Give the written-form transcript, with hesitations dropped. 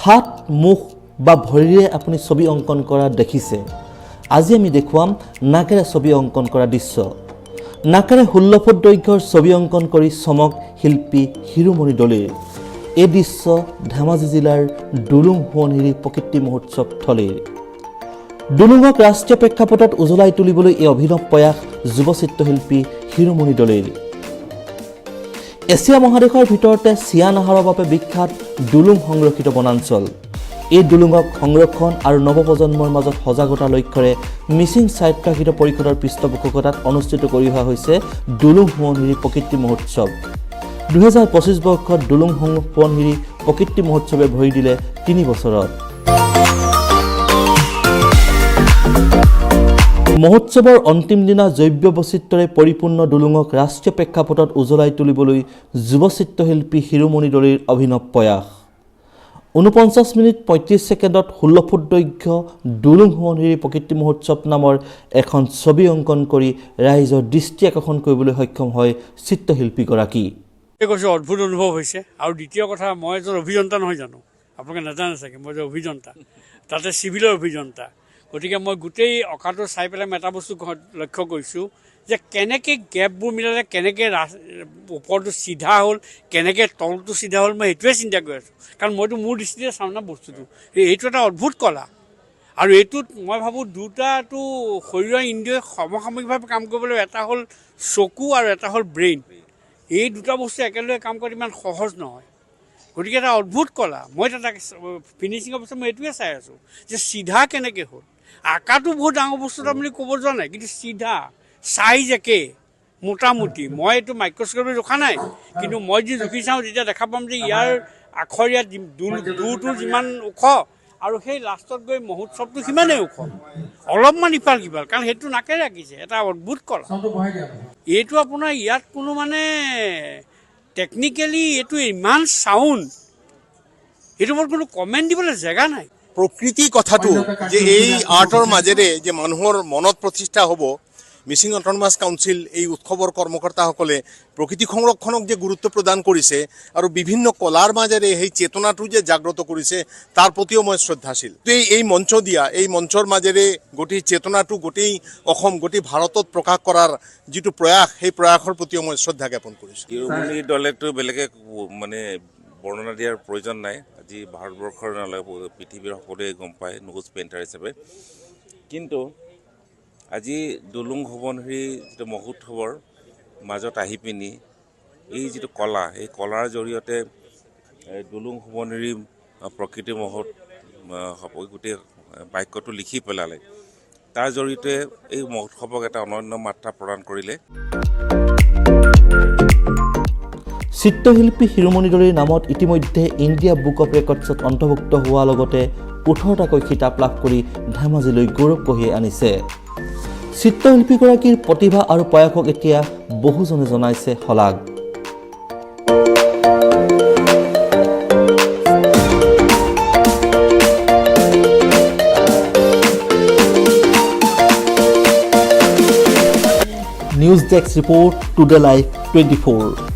হাত, মুখ বা ভৰিৰে আপুনি ছবি অংকন কৰা দেখিছে। আজি আমি দেখুৱাম নাকেৰে ছবি অংকন কৰা দৃশ্য। নাকেৰে 16 ফুট দৈৰ্ঘ্যৰ ছবি অংকন কৰি চমক শিল্পী শিৰোমণি দলেৰ। এই দৃশ্য ধেমাজি জিলাৰ দুলুং সোৱণশিৰি প্ৰকৃতি মহোৎসৱ থলীৰ। দুলুঙক ৰাষ্ট্ৰীয় প্ৰেক্ষাপটত উজ্বলাই তুলিবলৈ এই অভিনৱ প্ৰয়াস যুৱ চিত্ৰশিল্পী শিৰোমণি দলেৰ। এছিয়া মহাদেশৰ ভিতৰতে চিয়ান আহাৰৰ বাবে বিখ্যাত দুলুং সংৰক্ষিত বনাঞ্চল। এই দুলুঙক সংৰক্ষণ আৰু নৱপ্ৰজন্মৰ মাজত সজাগতাৰ লক্ষ্যৰে মিচিং স্বায়ত্তশাসিত পৰিষদৰ পৃষ্ঠপোষকতাত অনুষ্ঠিত কৰি অহা হৈছে দুলুং সোৱণশিৰি প্ৰকৃতি মহোৎসৱ। 2025 বৰ্ষত দুলুং সোৱণশিৰি প্ৰকৃতি মহোৎসৱে ভৰি দিলে 3 বছৰত। মহোৎসৱৰ অন্তিম দিনা জৈৱ বৈচিত্ৰ্যৰে পৰিপূৰ্ণ দুলুঙক ৰাষ্ট্ৰীয় প্ৰেক্ষাপটত উজ্বলাই তুলিবলৈ যুৱ চিত্ৰশিল্পী শিৰোমণি দলেৰ অভিনৱ প্ৰয়াস। 49 মিনিট 35 ছেকেণ্ডত 16 ফুট দৈৰ্ঘ্য দুলুং সোৱণশিৰি প্ৰকৃতি মহোৎসৱ নামৰ এখন ছবি অংকন কৰি ৰাইজৰ দৃষ্টি আকৰ্ষণ কৰিবলৈ সক্ষম হয় চিত্ৰশিল্পীগৰাকী। কৈছোঁ, অদ্ভুত অনুভৱ হৈছে। আৰু দ্বিতীয় কথা, মই এজন অভিযন্তা নহয় জানো? আপোনালোকে নাজানে চাগে, মই এজন অভিযন্তা, তাতে চিভিলৰ অভিযন্তা। গতিকে মই গোটেই অঁকাটো চাই পেলাই মই এটা বস্তু লক্ষ্য কৰিছোঁ যে কেনেকৈ গেপবোৰ মিলালে, কেনেকৈ ওপৰটো চিধা হ'ল, কেনেকৈ তলটো চিধা হ'ল, মই সেইটোৱে চিন্তা কৰি আছোঁ। কাৰণ মইতো মোৰ দৃষ্টিৰে চাওঁ না বস্তুটো। এইটো এটা অদ্ভুত কলা। আৰু এইটোত মই ভাবোঁ দুটাটো শৰীৰৰ ইন্দ্ৰিয়ই সমসাময়িকভাৱে কাম কৰিবলৈ, এটা হ'ল চকু আৰু এটা হ'ল ব্ৰেইন। এই দুটা বস্তু একেলগে কাম কৰাটো ইমান সহজ নহয়। গতিকে এটা অদ্ভুত কলা। মই তাক ফিনিচিঙৰ পিছত মই এইটোৱে চাই আছোঁ যে চিধা কেনেকৈ হ'ল। আঁকাটো বহুত ডাঙৰ বস্তু এটা বুলি ক'ব যোৱা নাই, কিন্তু চিধা চাইজ একে মোটামুটি। মই এইটো মাইক্ৰস্কোপত জোখা নাই, কিন্তু মই যি জুখি চাওঁ তেতিয়া দেখা পাম যে ইয়াৰ আখৰ ইয়াত দূৰটো যিমান ওখ আৰু সেই লাষ্টত গৈ মহোৎসৱটো সিমানেই ওখ, অলপমান ইফাল সিফাল, কাৰণ সেইটো নাকেৰে আঁকিছে। এটা অদ্ভুত কলা এইটো। আপোনাৰ ইয়াত কোনো মানে টেকনিকেলি এইটো ইমান চাউণ্ড, এইটো ওপৰত কোনো কমেণ্ট দিবলৈ জেগা নাই। প্ৰকৃতি কথাটো যে এই আৰ্টৰ মাজেৰে যে মানুহৰ মনত প্ৰতিষ্ঠা হ'ব, মিচিং অট'নমাছ কাউন্সিল এই উৎসৱৰ কৰ্মকৰ্তাসকলে প্ৰকৃতি সংৰক্ষণক যে গুৰুত্ব প্ৰদান কৰিছে আৰু বিভিন্ন কলাৰ মাজেৰে সেই চেতনাটো যে জাগ্ৰত কৰিছে, তাৰ প্ৰতিও মই শ্ৰদ্ধাশীল। এই মঞ্চ দিয়া, এই মঞ্চৰ মাজেৰে গোটেই চেতনাটো গোটেই অসম, গোটেই ভাৰতত প্ৰকাশ কৰাৰ যিটো প্ৰয়াস, সেই প্ৰয়াসৰ প্ৰতিও মই শ্ৰদ্ধা জ্ঞাপন কৰিছোঁ। শিৰোমণি দলেতো বেলেগে মানে বৰ্ণনা দিয়াৰ প্ৰয়োজন নাই। আজি ভাৰতবৰ্ষৰ নহ'লে পৃথিৱীৰ সকলোৱে গম পায় নোজ পেইণ্টাৰ হিচাপে। কিন্তু আজি দুলুং সোৱণশিৰি যিটো মহোৎসৱৰ মাজত আহি পিনি এই যিটো কলা, এই কলাৰ জৰিয়তে দুলুং সোৱণশিৰি প্ৰকৃতি মহোৎসৱ গোটেই বাক্যটো লিখি পেলালে, তাৰ জৰিয়তে এই মহোৎসৱক এটা অনন্য মাত্ৰা প্ৰদান কৰিলে। চিত্ৰশিল্পী শিৰোমণি দলেৰ নামত ইতিমধ্যে ইণ্ডিয়া বুক অফ ৰেকৰ্ডছত অন্তৰ্ভুক্ত হোৱাৰ লগতে 18টাকৈ খিতাপ লাভ কৰি ধেমাজিলৈ গৌৰৱ কঢ়িয়াই আনিছে। চিত্ৰশিল্পীগৰাকীৰ প্ৰতিভা আৰু প্ৰয়াসক এতিয়া বহুজনে জনাইছে শলাগ। News desk report, today live 24।